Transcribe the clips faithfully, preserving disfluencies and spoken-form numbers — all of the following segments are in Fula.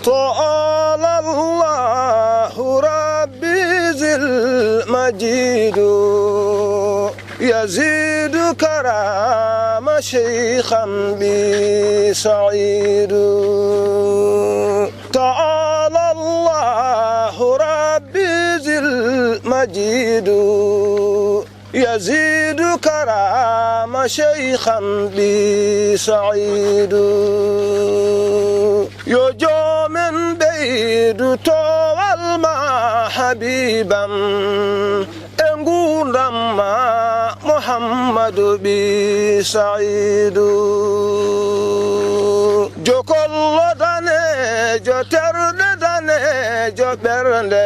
قال الله ربي ذي المجيد، يزيد كرام شيخا بي سعيد. تعالى الله ربي ذي المجيد، يزيد كرام شيخا بي سعيد. Yo joomen ɓeydu towal ma habibam, e nguurndam ma Muhammadu ɓi Saidu. Jokollo daneejo, terɗe daneejo, ɓernde.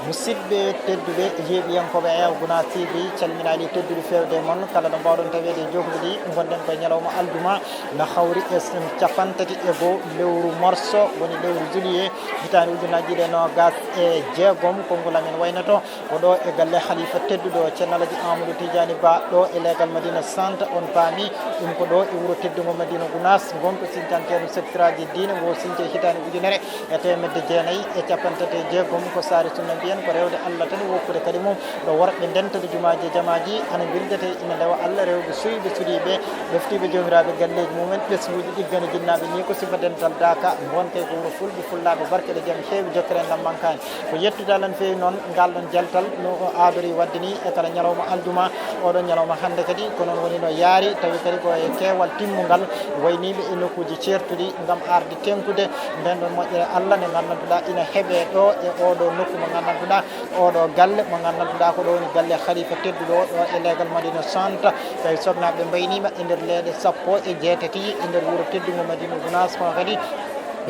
Musidɓe tedduɓe, yeeɓiyankooɓe Air Gounass T V, calminaali tedduɗi feewde e mon kala ɗo mbaawɗon taweede e jofnde ndi. Ngonɗen ko e ñalawma aljuma, na hawri e s-, cappanɗe tati e goo lewru morso, woni lewru juillet, hitaande ujunnaji ɗiɗi e noogas e jeegom. Konngol amen waynoto ko ɗo e galle Halifa tedduɗo Ceerno Alaji Amadou Tidiani Ba, ɗo e leegal Madina Centre. On paami ɗum ko ɗo e wuro teddungo Madina Gounass, ngon to sincanteeɗo secteur aji diine, ngo since hitaande ujunere e teemedde jeenayi e cappanɗe tati e jeegom. Ko saare sunna mbiyen, ko rewde Allah tan, woppude kadi mum. Ɗo worɓe ndentata jumaaji e jamaaji, ana mbirdete ina ndewa Allah, rewɓe suyɓe suuɗiiɓe, ɗoftiiɓe joomiraaɓe galleeji mumen, ɓesnguuji ɗiggana jinnaaɓe, ni ko sifa dental daaka, ngonka ko wuro fulɓe, fullaaɓe, barke ɗe jam heewi, jokkere en lammankaani. Ko yettude Allah no feewi noon, ngal ɗon jaltal no o aadori waɗde ni e kala ñalawma aljuma, oɗon ñalawma hannde kadi ko noon woni no yaari, tawi kadi ko e keewal timmungal, wayniiɓe e nokkuuji ceertuɗi ngam arde teŋtude nden ɗon moƴƴere Allah nde nganndantuɗaa ina heɓee ɗo e oɗo nokku mo nganndantuɗaa, oɗo galle mo nganndantuɗaa ko ɗo woni galle Halifa tedduɗo o ɗo e leegal Madina Centre. Tawi soknaaɓe mbayniima e nder leeɗe sappo e jeetati e nder wuro teddungo Madina Gounass, kono kadi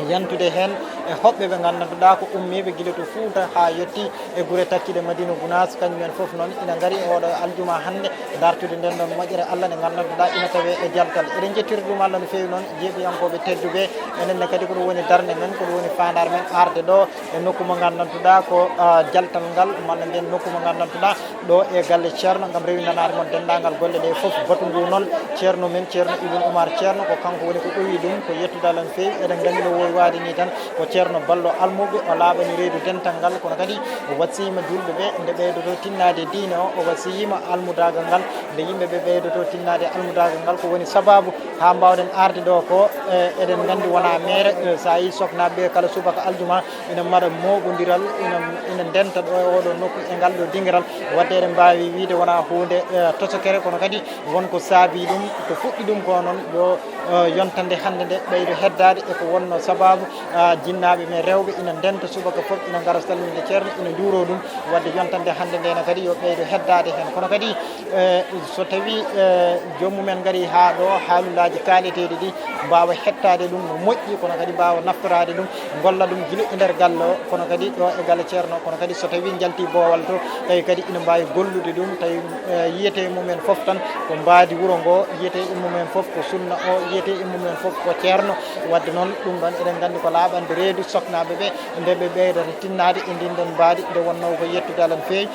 yantude heen e hoɓɓe ɓe nganndantuɗaa ko ummiiɓe gila to Fuuta haa yetti e gure takkiɗe Madina Gounass, kañum en fof noon ina ngari e oɗo aljuma hannde, dartude nden ɗon moƴƴere Allah nde nganndantuɗaa ina tawee e jaltal. Eɗen njettira ɗum Allah no feewi noon, yeeɓiyankooɓe tedduɓe, enen ne kadi ko ɗum woni darnde men, ko ɗum woni faandaare men arde ɗo e nokku mo nganndantuɗaa ko, ah, jaltal ngal, malla mbiyen nokku mo nganndantuɗaa ɗo e galle Ceerno ngam rewindanaade mon denndaangal golle ɗe fof. Batu ngu noon, Ceerno men, Ceerno Ibn Umar Ceerno, ko kanko woni ko ɗowi ɗum, ko yettude Allah no feewi. Eɗen nganndi no wowi waade ni tan, ko Ceerno ballo almuɓe, o laaɓani reedu dental ngal, kono kadi o wasiyima julɓe ɓe nde ɓeydoto tinnaade e diine o, o wasiyima almudaagal ngal nde yimɓe ɓe ɓeydoto tinnaade e almudaagal ngal. Ko woni sabaabu haa mbaawɗen arde ɗo ko, e, eɗen nganndi wona meere, e, so a yii soknaaɓe ɓe kala subaka aljuma ina mbaɗa mooɓondiral, ina, ina ndenta ɗo e oɗo nokku e ngal ɗo dingiral. Wadde eɗen mbaawi wiyde wona huunde, e, tosokere, kono kadi won ko saabii ɗum, ko fuɗɗi ɗum ko noon yo, e, yontande hannde nde ɓeydo heddaade e ko wonno sabaabu, a, jinnaaɓe men rewɓe ina ndenta subaka fof, ina ngara salminde Ceerno, ina njuuroo ɗum. Wadde yontande hannde nde ne kadi yo ɓeydo heddaade heen. Kono kadi, e, so tawii, e, joom mumen ngarii haa ɗo, haalulaaji kaaleteeɗi ɗi mbaawa hettaade ɗum no moƴƴi, kono kadi mbaawa naftoraade ɗum, ngolla ɗum gila e nder galle o, kono kadi ɗo e galle Ceerno, kono kadi so tawii njaltii boowal to, tawi kadi ina mbaawi gollude ɗum, tawi, e, yiyetee e mumen fof tan ko mbaadi wuro ngo, yiyetee e mumen fof ko sunna o, yiyetee e mumen fof ko Ceerno. Wadde noon, ɗum ɗon eɗen nganndi ko laaɓande reedu soknaaɓe ɓe, nde ɓe ɓeydata tinnaade e ndin ɗon mbaadi, nde wonnoo ko yettude Allah no feewi.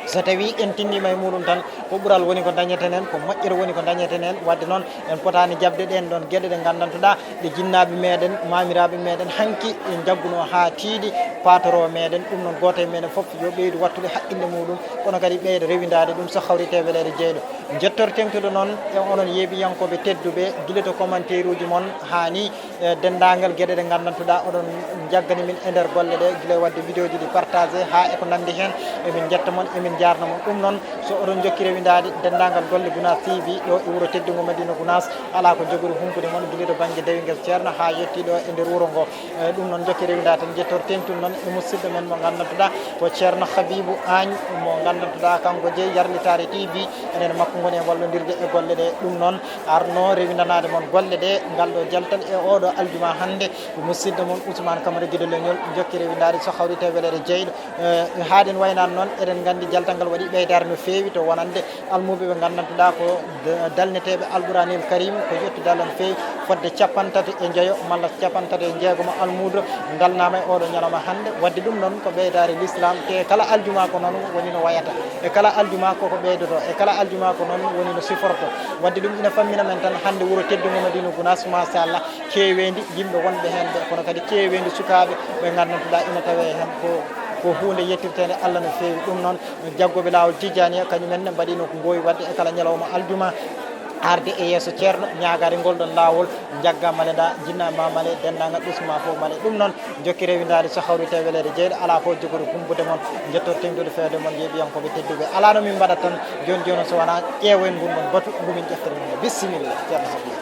So tawii en tinniima e muɗum tan, ko ɓural woni ko dañeten heen, ko moƴƴere woni ko dañeten heen. Wadde noon, en potaani jaɓde ɗeen ɗoon geɗe ɗe nganndantuɗaa ɗe jinnaaɓe meɗen, maamiraaɓe meɗen, hanki ɓe njaggunoo haa tiiɗi, paatoro meɗen. Ɗum noon, gooto e meɗen fof yo ɓeydu wattude haqqille muɗum, kono kadi ɓeyda rewindaade ɗum so hawri teweleede jeyɗo. Njettor teŋtude noon e onon yeeɓiyankooɓe tedduɓe, gila to commentaire uji mon haa ni, e denndaangal geɗe ɗe nganndantuɗaa oɗon njaggani min e nder golle ɗe, gila e waɗde vidéo ji ɗi partagé haa e ko nanndi heen. Emin njetta mon, emin njaarna mon. Ɗum noon, so oɗon njokki rewindaade denndaangal golle Gounass T V ɗo e wuro teddungo Madina Gounass, alaa ko jogori humpude mon, gila to bannge dewingel Ceerno haa yettii ɗo e nder wuro ngo. E ɗum noon, njokki rewindaade tan, njettor teŋtun noon e musidɗo men mo nganndantuɗaa ko Ceerno Habibou Agne, mo nganndantuɗaa kanko jeyi yarlitaare T V, enen e makko ngoni e wallondirde e golle ɗe. Ɗum noon, arno rewindanaade mon golle ɗe, ngal ɗo jaltal e oɗo aljuma hannde, ko musidɗo mon Ousmane Camara Guido Leñol, njokki rewindaade so hawri tawi weleede jeyɗo. Eh, haaɗen waynaade noon, eɗen nganndi jal-, Ngal waɗi ɓeydaare no feewi to wonande almuuɓe ɓe nganndantuɗaa ko d-, dalneteeɓe Alquraanil Karim, ko yettude Allah no feewi, fodde cappanɗe tati e njoyo malla cappanɗe tati e jeegomo almuudo dalnaama e oɗo ñalawma hannde. Waɗde ɗum noon ko ɓeydaare l'islam, te kala aljuma ko noon woni no wayata, e kala aljuma ko ko ɓeydoto, e kala aljuma ko noon woni no siforto. Waɗde ɗum ina fammina men tan hannde wuro teddungo Madina Gunaas, machallah, keeweendi yimɓe wonɓe heen ɓe, kono kadi keeweendi sukaaɓe ɓe nganndantuɗaa ina tawee heen ko, ko huunde yettirteende Allah no feewi. Ɗum noon, jaggooɓe laawol Tijjaaniya, kañum en ne mbaɗiino ko mboowi waɗde e kala ñalawma aljuma, arde e yeeso ceerno, ñaagaade ngol ɗon laawol, njagga male nda, jinna ma male, denndaangal ɓesngu ma fof male. Ɗum noon, jokki rewindaade so hawri tawi weleede jeyɗo, alaa fof jogoɗo humbude mon, njettoto teŋtude feewde mon, yeeɓiyankooɓe tedduɓe. Alaa no min mbaɗat tan, jooni jooni so wonaa ƴeewoyen ngun ɗon batu, ngu min ƴeftere mon. Bisimilla, ceerno Safiya.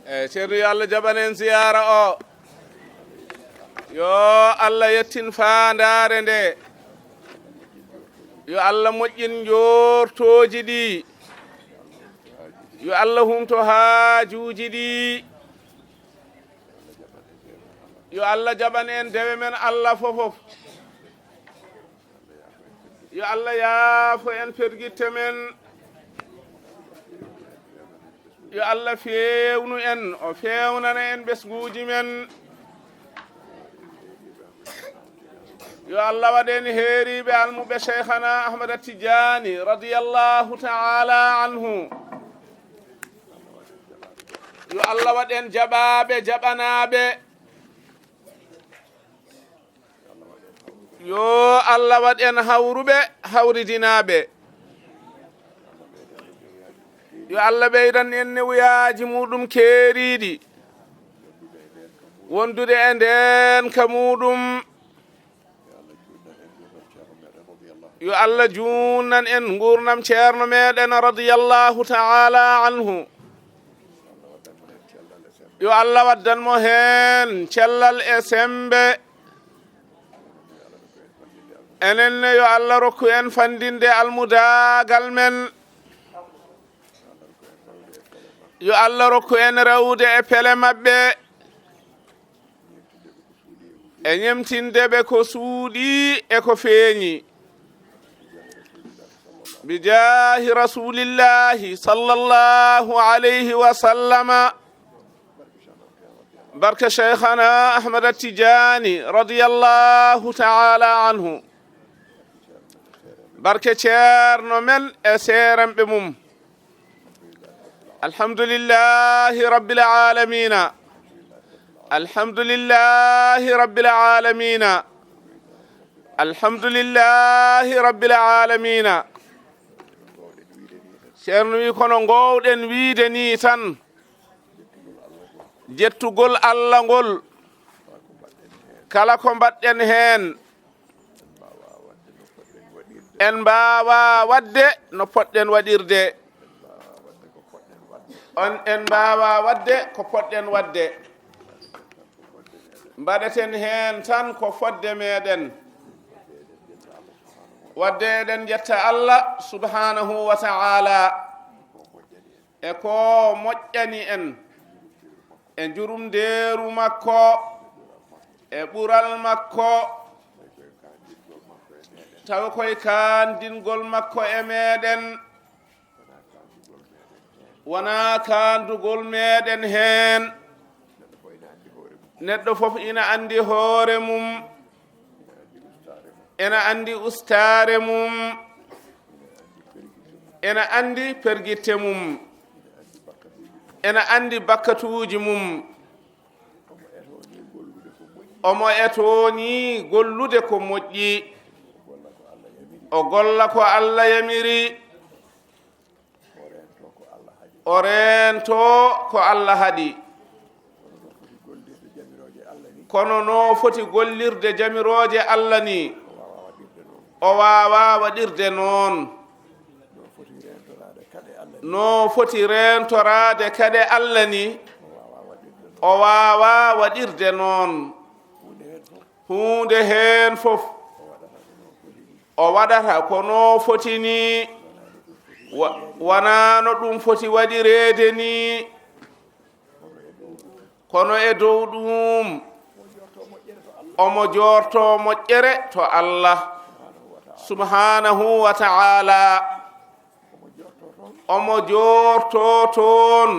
Eeyi, ceerno, yo Allah jaɓan en ziyaara o. Yo Allah yettin faandaare nde. Yo Allah moƴƴin njoortooji ɗi. Yo Allah humto haajuuji ɗi. Yo Allah jaɓan en dewe men Allah fofof. Yo Allah yaafo en pergitte men. Yo Allah feewnu en, o feewnana en ɓesnguuji men. Yo Allah waɗ en heeriiɓe almuɓɓe Cheikhana Ahmada Tijjaani radiyallahu ta'ala anhu. Yo Allah waɗ en jaɓaaɓe, jaɓanaaɓe. Yo Allah waɗ en hawruɓe, hawridinaaɓe. Yo Allah ɓeydan en newuyaaji muɗum keeriiɗi, wondude e ndeenka muɗum. Yo Allah juunnan en nguurndam ceerno meɗen radiyallahu ta'ala anhu. Yo Allah waddan mo heen cellal e semmbe. Enen ne, yo Allah rokku en fanndinde almudaagal men. Yo Allah rokku en rewde e pele maɓɓe, e ñemtinde ɓe ko suuɗi e ko feeñi. Bijaahi Rasuulillaahi sallallahu alayhi wa sallama. Barke Cheikhana Ahmada Tijjaani radiyallahu ta'ala anhu. Barke ceerno men e seeremɓe mum. Alhamdulillahi rabbil aalamiina. Alhamdulillahi rabbil aalamiina. Alhamdulillahi rabbil aalamiina. Ceerno wi, kono ngoowɗen wiide ni tan, jettugol Allah ngol, kala ko mbaɗɗen heen, en mbaawaa waɗde no poɗɗen waɗirde. On, en mbaawaa waɗde ko poɗɗen waɗde. Mbaɗeten heen tan ko fodde meɗen. Wadde eɗen njetta Allah subhanahu wa ta'ala e ko moƴƴani en, e njurumndeeru makko, e ɓural makko, tawa koye kaandingol makko e meɗen, wonaa kaandugol meɗen heen. Neɗɗo fof ina anndi hoore mum, ina anndi ustaare mum, ina anndi pergitte mum, ina anndi bakkatuuji mum. Omo etoo ni gollude ko moƴƴi, o golla ko Allah yamiri, o reento ko Allah haɗi. Kono no foti gollirde jamirooje Allah ni, o waawaa waɗirde noon. No foti reentoraade kaɗe Allah ni, o waawaa waɗirde noon. Huunde heen fof, o waɗata ko no foti ni, wa-, wonaa no ɗum foti waɗireede ni. Kono e dow ɗum, omo joorto moƴƴere to Allah subhanahu wa ta'ala. Omo joorto toon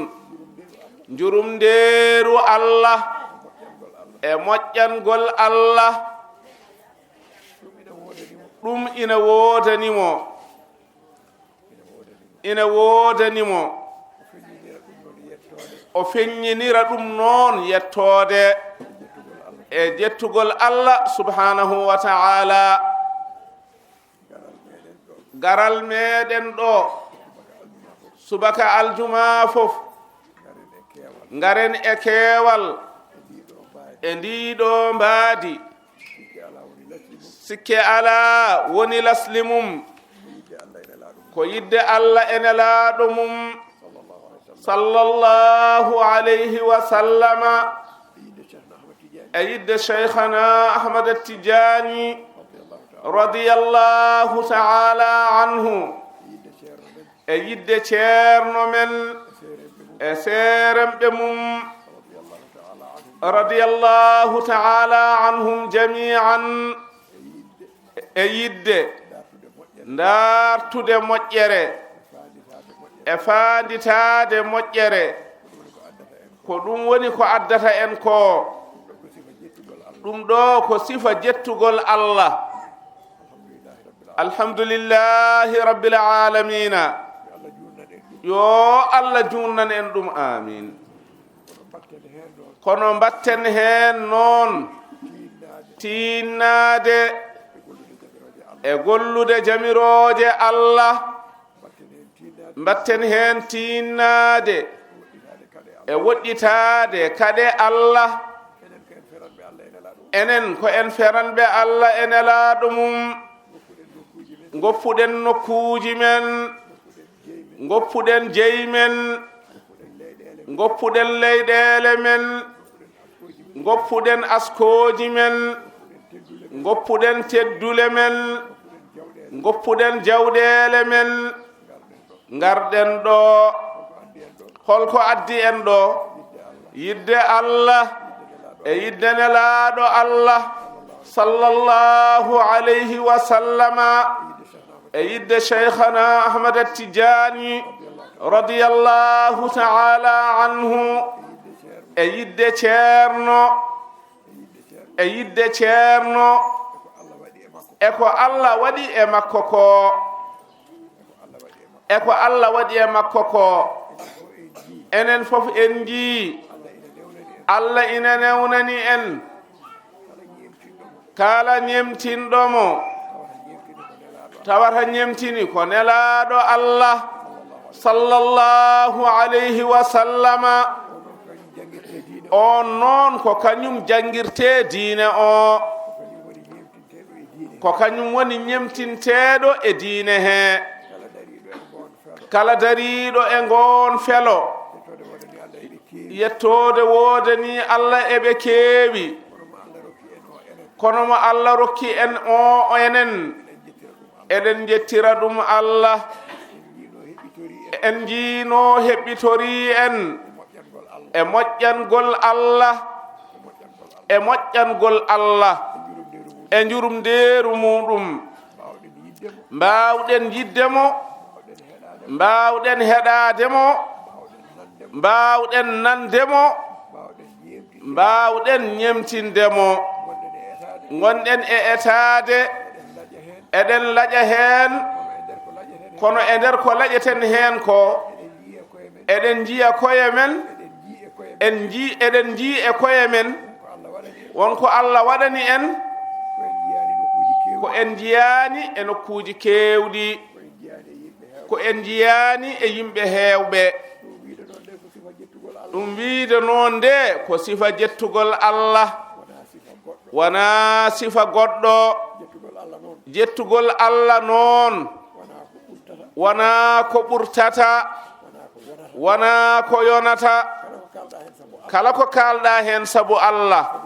njurumndeeru Allah, e moƴƴangol Allah. Ɗum ina woodani mo. Ina woodani mo. O feññinira ɗum noon yettoode e jettugol Allah subhanahu wa ta'ala. Garal meɗen ɗo subaka aljuma fof, ngaren e keewal e ndiɗo mbaadi. Sikke alaa woni lasli mum, ko yidde Allah e nelaaɗo mum sallallahu alayhi wa sallama, e yidde Shaykhana Ahmad Tijani radiyallahu ta'ala anhu, e yidde ceerno men e seeremɓe mum radiyallahu ta'ala anhum jami'an, e yidde ndartude moƴƴere e faanditaade moƴƴere. Ko ɗum woni ko addata en ko. Ɗum ɗo ko sifa jettugol Allah. Alhamdulillahi rabbil alamina. Yo Allah juunnan en ɗum. Amin. Kono mbatten heen noon tiinnaade e gollude jamirooje Allah. Mbatten heen tiinnaade e woɗɗitaade kaɗe Allah. Enen ko en feranɓe Allah e nelaaɗo mum. Ngoppuɗen nokkuuji men, ngoppuɗen jeyi men, ngoppuɗen leyɗeele men, ngoppuɗen askooji men, ngoppuɗen teddule men, ngoppuɗen jawɗeele men. Ngarɗen ɗo. Holko addi en ɗo? Yidde Allah e yidde nelaaɗo Allah sallallahu alayhi wa sallama, e yidde Shaykhana Ahmad Tijani radiyallahu ta'ala anhu, e yidde ceerno, e yidde ceerno, e ko Allah waɗi e makko ko. E ko Allah waɗi e makko ko. Enen fof en njii Allah ina newnani en. Kala ñemtinɗo mo, tawata ñemtini ko nelaaɗo Allah sallallahu alayhi wa sallama. On noon ko kañum janngirtee diine o. Ko kañum woni ñemtinteeɗo e diine he. Kala dariiɗo e ngoon felo, yettoode woodani Allah eɓe keewi. Kono mo Allah rokki en o, o enen, eɗen njettira ɗum Allah. En njiino heɓɓitorii en e moƴƴangol Allah, e moƴƴangol Allah, e njurumndeeru muɗum. Mbaawɗen yidde mo, mbaawɗen heɗaade mo, mbaawɗen nande mo, mbaawɗen ñemtinde mo. Ngonɗen e etaade, eɗen laƴa heen, kono e nder ko laƴeten heen ko, eɗen njiya koye men, en nji-, eɗen njii e koye men won ko Allah waɗani en, ko en njiyaani e nokkuuji keewɗi, ko en njiyaani e yimɓe heewɓe. Ɗum wiide noon nde ko sifa jettugol Allah, wonaa sifa goɗɗo. Jettugol Allah noon wonaa ko ɓurtata, wonaa ko yonata. Kala ko kaalɗa heen sabu Allah,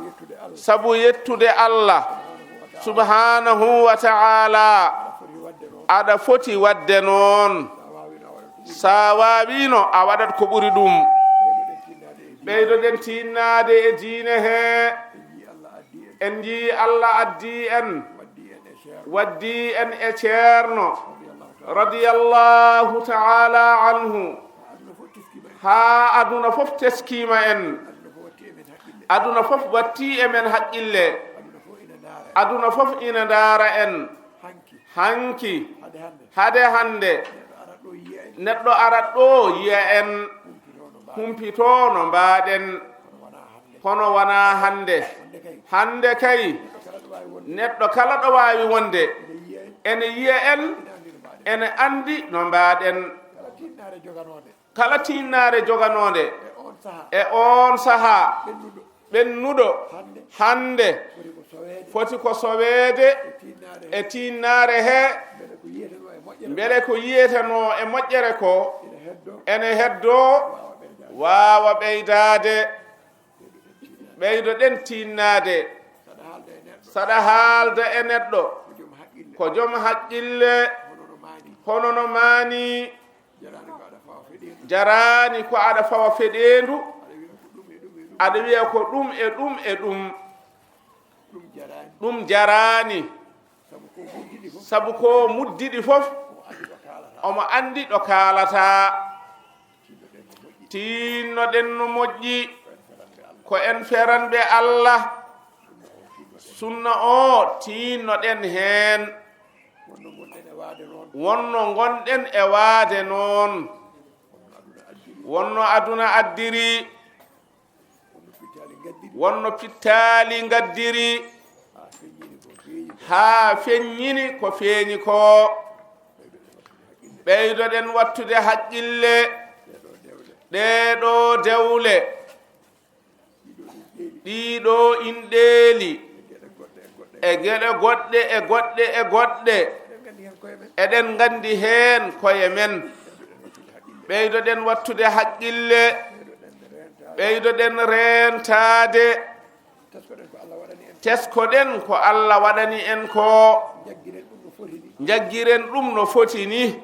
sabu yettude Allah subhanahu wa ta'ala, aɗa foti waɗde noon. Sa waawiino, a waɗat ko ɓuri ɗum. Ɓeydoɗen tiinnaade e diine he. En njii Allah addi en Waddi en e Ceerno, radiyallahu ta'ala anhu. Haa aduna fof teskiima en. Aduna fof watti e men haqqille. Aduna fof ina ndaara en. Hanki, hade hannde, neɗɗo arat ɗo yiya en, humpito no mbaaɗen. Kono wonaa hannde. Hannde kay, neɗɗo kala ɗo waawi wonde, ene yiya en, ene anndi no mbaaɗen. Kala tinnaare joganoonde e oon sahaa, ɓennuɗo hannde, foti ko soweede e tinnaare he, mbele ko yiyetenoo e moƴƴere ko ene heddoo, waawa ɓeydaade. Ɓeydoɗen tinnaade. Saɗa haalda e neɗɗo ko jom haqqille, hono no maani. Jaraani ko aɗa fawa feɗeendu, aɗa wiya ko ɗum e ɗum e ɗum. Ɗum jaraani. Sabu ko muddiɗi fof, omo anndi ɗo kaalata. Tiinnoɗen no moƴƴi, ko en feranɓe Allah. Sunna o tiinnoɗen heen. Wonno ngonɗen e waade noon. Wonno aduna addiri. Wonno pittaali ngaddiri. Haa feññini ko feeñi ko. Ɓeydoɗen wattude haqqille. Ɗee ɗo dewle, ɗii ɗo inɗeeli, e geɗe goɗɗe e goɗɗe e goɗɗe. Eɗen nganndi heen koye men. Ɓeydoɗen wattude haqqille. Ɓeydoɗen reentaade. Teskoɗen ko Allah waɗani en ko. Njaggiren ɗum no foti ni.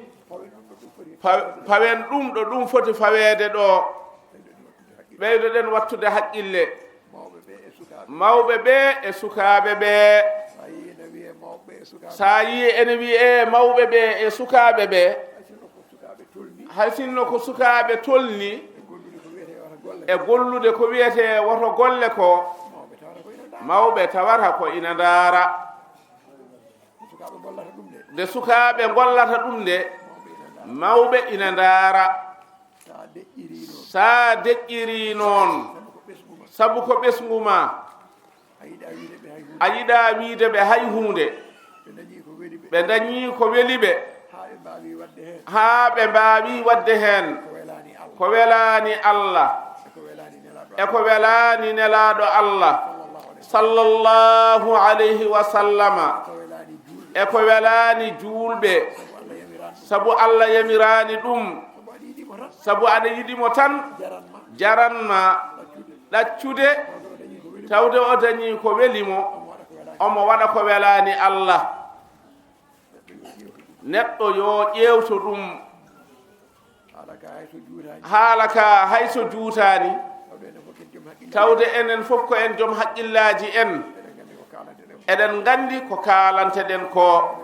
Pawen ɗum ɗo ɗum foti faweede ɗo. Ɓeydoɗen wattude haqqille. Mawɓe ɓe e sukaaɓe ɓe. Sa yii ene wiyee mawɓe ɓe e sukaaɓe ɓe. Hay sinno ko sukaaɓe tolni e gollude ko wiyetee woto golle ko, mawɓe tawata ko ina ndaara. Nde sukaaɓe ngollata ɗum nde, mawɓe ina ndaara. Sa deƴƴirii noon, sabu ko ɓesngu ma, a yiɗaa wiyde ɓe hay huunde. Ɓe ndañii ko weli ɓe, haa ɓe mbaawii waɗde heen ko welaani Allah e ko welaani Nelaaɗo Allah, sallallahu alayhi wa sallama, e ko welaani juulɓe, sabu Allah yamiraani ɗum. Sabu aɗa yiɗi mo tan, jaran ma ɗaccude, tawde o dañii ko weli mo, omo waɗa ko welaani Allah. Neɗɗo yo ƴeewto ɗum. Haala ka hay so juutaani, tawde enen fof ko en jom haqqillaaji en. Eɗen nganndi ko kaalanteɗen ko.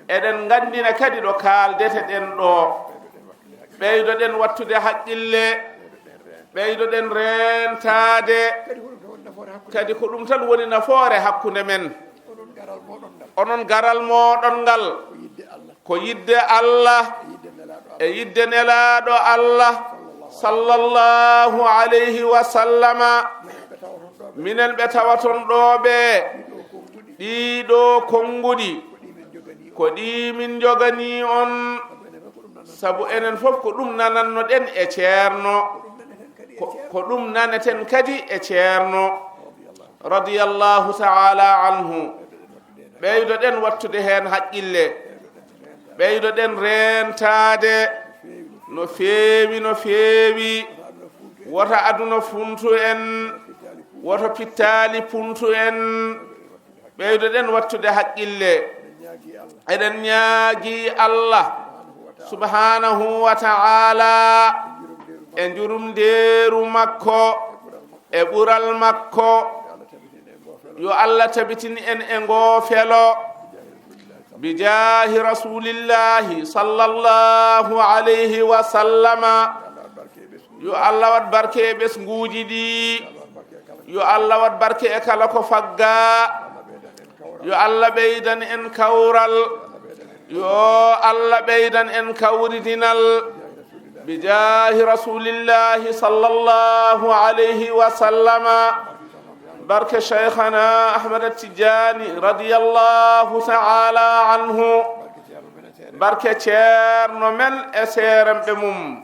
Eɗen nganndina kadi ɗo kaaldeteɗen ɗo. Ɓeydoɗen wattude haqqille. Ɓeydoɗen reentaade. Kadi ko ɗum tan woni nafoore hakkunde men. Onon garal mooɗon ngal, ko yidde Allah e yidde Nelaaɗo Allah, sallallahu alayhi wa sallama. Minen ɓe tawaton ɗo ɓe, ɗii ɗo konnguɗi, ko ɗi min njoganii on, sabu enen fof ko ɗum nanannoɗen e Ceerno, ko, ko ɗum naneten kadi e Ceerno, radiyallahu ta'ala anhu. Ɓeydoɗen wattude heen haqqille, ɓeydoɗen reentaade no feewi, no feewi. Wota aduna funtu en, woto pittaali puntu en. Ɓeydoɗen wattude haqqille. Eɗen ñaagii Allah subhanahu wa ta'ala e njurumdeeru makko, e ɓural makko. Yo Allah tabitin en e ngoo felo. Bijaahi Rasuulillaahi sallallaahu alayhi wa sallama. Yo Allah waɗ barke e ɓesnguuji ɗi. Yo Allah waɗ barke e kala ko fagga. Yo Allah ɓeydan en kawral. Yo Allah ɓeydan en kawridinal. Bijaahi Rasuulillaahi sallallaahu alayhi wa sallama. Barke Cheikhana Ahmad Tidiane radiyallahu ta'ala anhu. Barke Ceerno men e seeremɓe mum.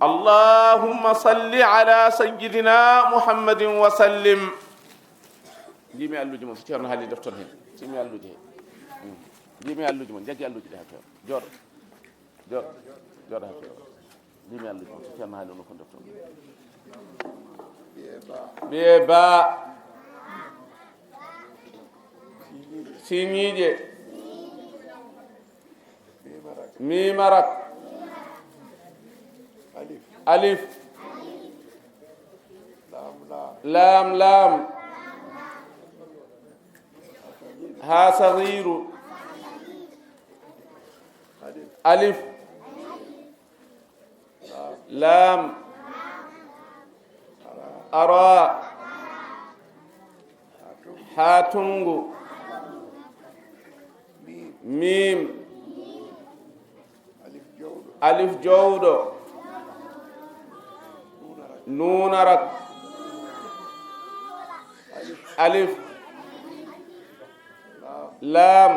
Allahumma salli ala sayyidina Muhammadin wa sallim. Njimi alluji mon, so Ceerno haali defton heen. Njimi alluji heen. Njimi alluji mon, jaggi alluji ɗe haa feewa. Jooɗo. Jooɗo. Jooɗo haa feewa. Njimi alluji mon, so Ceerno haali ɗum ko defton. Ɓiye ba. Siñiije. Miima rak. Alif. Laam, laam. Haa sagiiru. Alif. Laam. Araa. Haa tunngu. Miim. Alif jowɗo. Nuuna rak. Alif. Laam.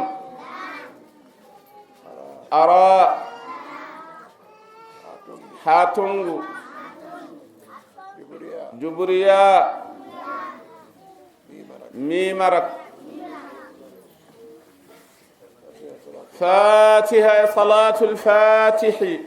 Araa. Haa tunngu. Juburiyaa. Miima rak. Faatiha e salaatul faatihi.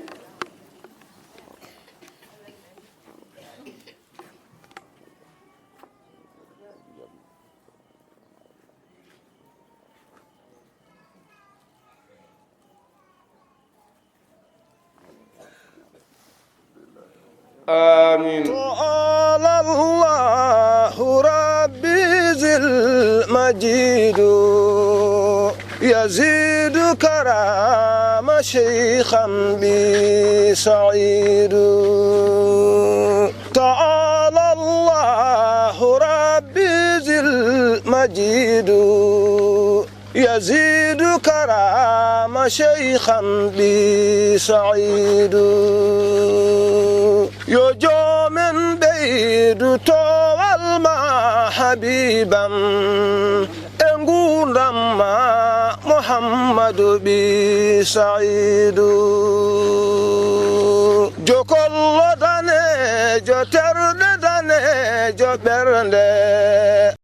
آمين. تعالى الله ربي ذي المجيد، يزيد كرام شيخا بي سعيد. تعالى الله ربي ذي المجيد، يزيد كرام شيخا بي سعيد. Yo joomen ɓeydu toowal ma habiiban e nguurndam ma Muhammadu ɓi Sa'iidu. Jokollo daneejo, terɗe daneejo, ɓernde